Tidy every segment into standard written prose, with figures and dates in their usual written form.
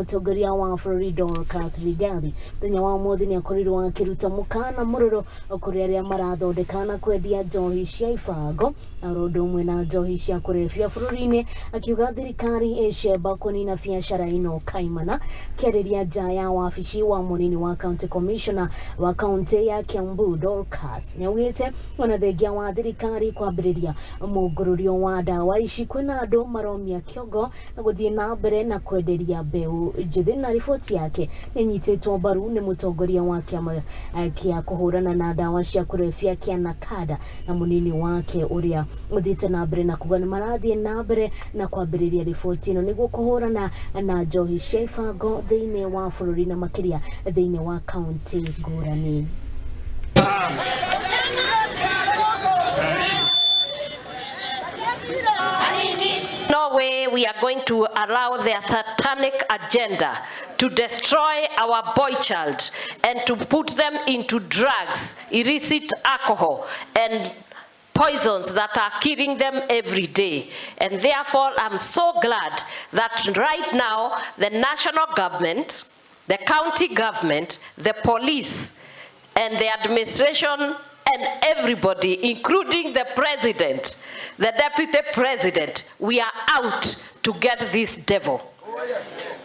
Mũtongoria wa bũrũri Dorcas Rigathi mũthenya wa ũmũthĩ nĩ akorirwo akĩruta mũkana mũrũrũ kũrĩ arĩa marathondeka na kwendia njohi cia ibango na oro ũndũ ũmwe na njohi cia kũrebia bũrũri-inĩ, akiuga thirikari ĩcemba kũnina biacara ĩno kaimana. Kĩarĩria nja ya wabici wa mũnini wa county commissioner wa kaunti ya Kiambu Dorcas nĩaugĩte ona thengia wa thirikari kwambĩrĩria mũngũrũrio wa ndawa ici kwĩna andũ maromia kĩongo na gũthiĩ na mbere na kwenderia mbeũ njĩthĩ, na riboti yake nĩnyitĩtwo mbaru nĩ mũtongoria wa kĩama kĩa kũhũrana na ndawa cia kũrebia kĩa NACADA na mũnini wake ũrĩa ũthiĩte na mbere na kuga nĩ marathiĩ na mbere na kwambĩrĩria riboti ĩno nĩguo kũhũrana na njohi cia ibango thĩinĩ wa bũrũri na makĩria thĩinĩ wa kaunti ngũrani. No way we are going to allow their satanic agenda to destroy our boy child and to put them into drugs, illicit alcohol, and poisons that are killing them every day. And therefore, I'm so glad that right now, the national government, the county government, the police, and the administration, and everybody, including the president, the deputy president, we are out to get this devil.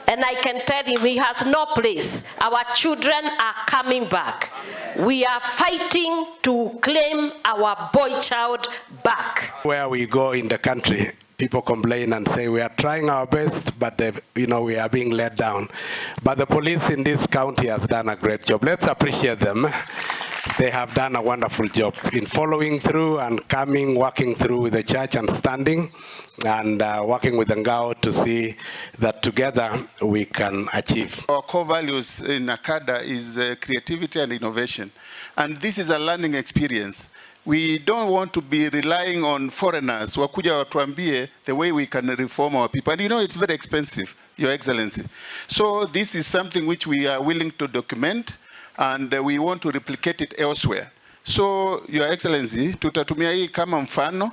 And I can tell him he has no place. Our children are coming back. We are fighting to claim our boy child back. Where we go in the country, people complain and say we are trying our best, but we are being let down. But the police in this county has done a great job. Let's appreciate them. They have done a wonderful job in following through and coming, working through with the church and standing and working with the Ngao to see that together we can achieve. Our core values in NACADA is creativity and innovation. And this is a learning experience. We don't want to be relying on foreigners wakuja watuambie the way we can reform our people. And you know, it's very expensive, Your Excellency. So this is something which we are willing to document, and we want to replicate it elsewhere. So, Your Excellency, tutatumia hii kama mfano,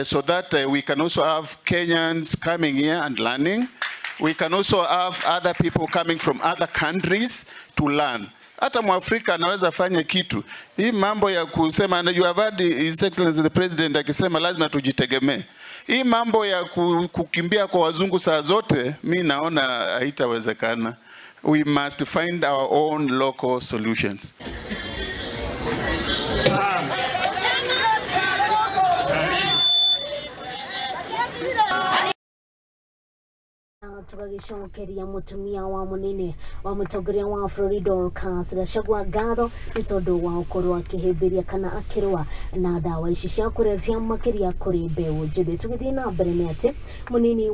so that we can also have Kenyans coming here and learning. We can also have other people coming from other countries to learn. Hata Mwafrika anaweza fanya kitu. Hii mambo ya kusema, you have heard His Excellency the President akisema lazima tujitegemee. Hii mambo ya kukimbia kwa wazungu saa zote, mi naona haitawezekana. We must find our own local solutions. Tugagicokeria mutumia wa munene wa mutongoria wa bũrũri Dorcas Gachagua ngatho nĩ tondũ wa gũkorwo akĩhĩmbĩria kana akĩrũa na ndawa ici cia kũrebia makĩria kũrĩ mbeũ njĩthĩ. Tũgĩthiĩ na mbere nĩ atĩ mũnini